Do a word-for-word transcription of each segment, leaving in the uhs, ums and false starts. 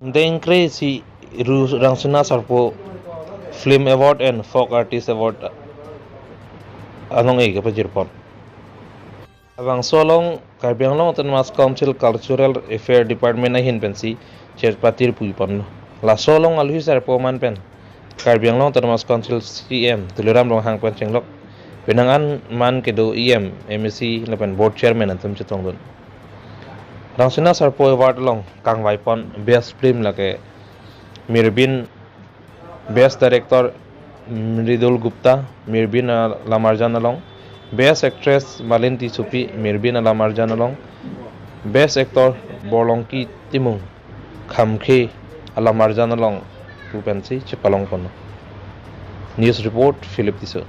Dengkre si Ru Rangsina Sarpo Film Award and Folk Artist Award along e kepajirpon. Labangso along Karbi Anglong Autonomous Council Cultural Affair Department ahin pensi chirpatir puponlo. Laso along alohi sarpo man pen Karbi Anglong Autonomous Council C E M Tuliram Ronghang pen chenglok penang an man kedo E M, M A C lapen Board Chairman atum chetongdun. Rangsina Sarpo Award along kangvaipon Best Film lake Mirbin, Best Director Mridul Gupta, Mirbin alamarjan along, Best Actress Malin Tissopi, Mirbin alamarjan along, Best Actor Borlongki Timung, Khamkhe alamarjan along pu pensi chepalongpon. News report, Philip Tisso.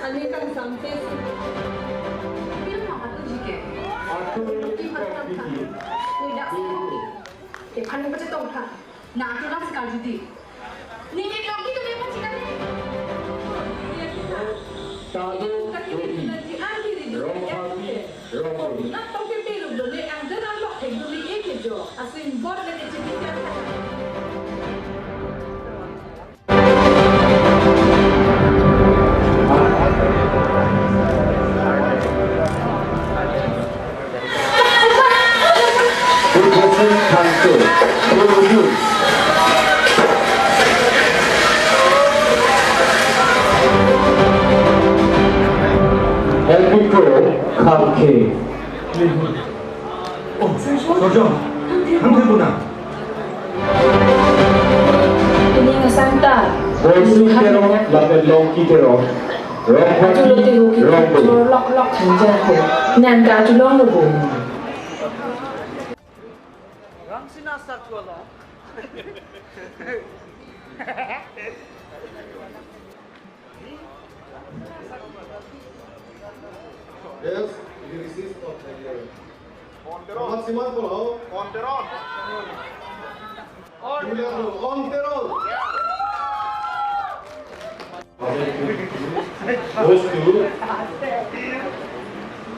Ani kangsam ke si. Pil ma atu jike. Ki patam tha. Ni dak si. Ke phan pachetong tha. Na atu lang sekali di. Ningit long kita dia pacik kali. Sadu, Dodi, Rompati, Rompati. Nak tong ke tiru dole ang dengar lok ke dole eke jo. Asin bor le ke cipika. Happy Pro Khamkhe. Oh, Sorjo, hang thek puna. Ini ngasanta. Borsing Teron lapen Longki Teron. Rongbati, Rongbati. Chor lok lok khanja ko. Nang ka chulong lo bo. Rangsina Sarpo along. Best lyricist of the year. Onteron. Siman siman ko lo. Onteron. Onteron. Onteron. Goes to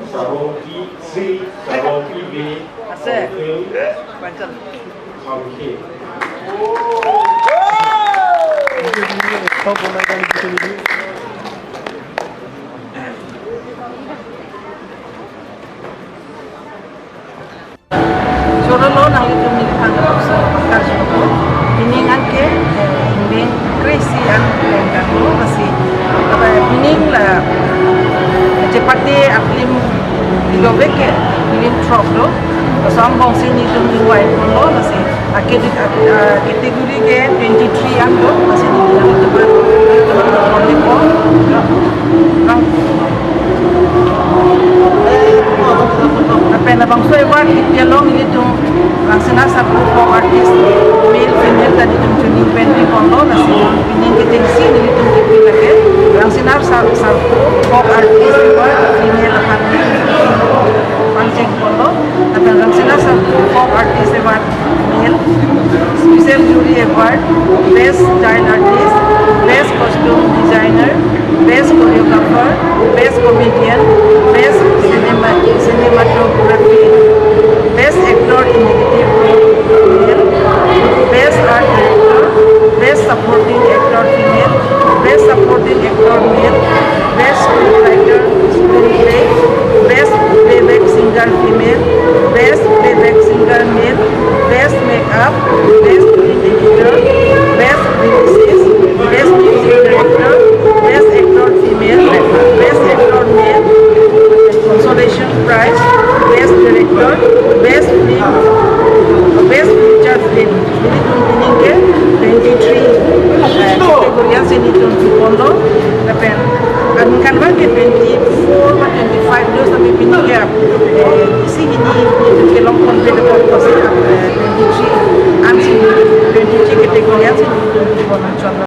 Saroki, Sri Saroki Bey. Ase. Khamkhe. Choro lo nanglitum neliphan lapuson karjupo. Pining anke, eh, dengkre si an lengkan lo, lasi. Apa pining la chepate a-film dilo vek ke, film throk lo. Laso angbong si nelitum ningvai pon lo, lasi. Ake di, a, a, category ke twenty-three an lo, lasi nelitum teman, teman teman teman. Lapen labangso award kipi along ilitum Rangsina Sarpo Folk Artist, male, female ta nelitum chuning pen ri pon lo, lasi pining kechengsi nelitum kipi lake Rangsina Sar-, Sarpo Folk Artist Award, female aphan nelitum pangcheng pon lo, lapen Rangsina Sarpo Folk Artist Award, male, Special Jury Award, Best Child Artist, Best Costume Designer, Best Choreographer, Best Comedian,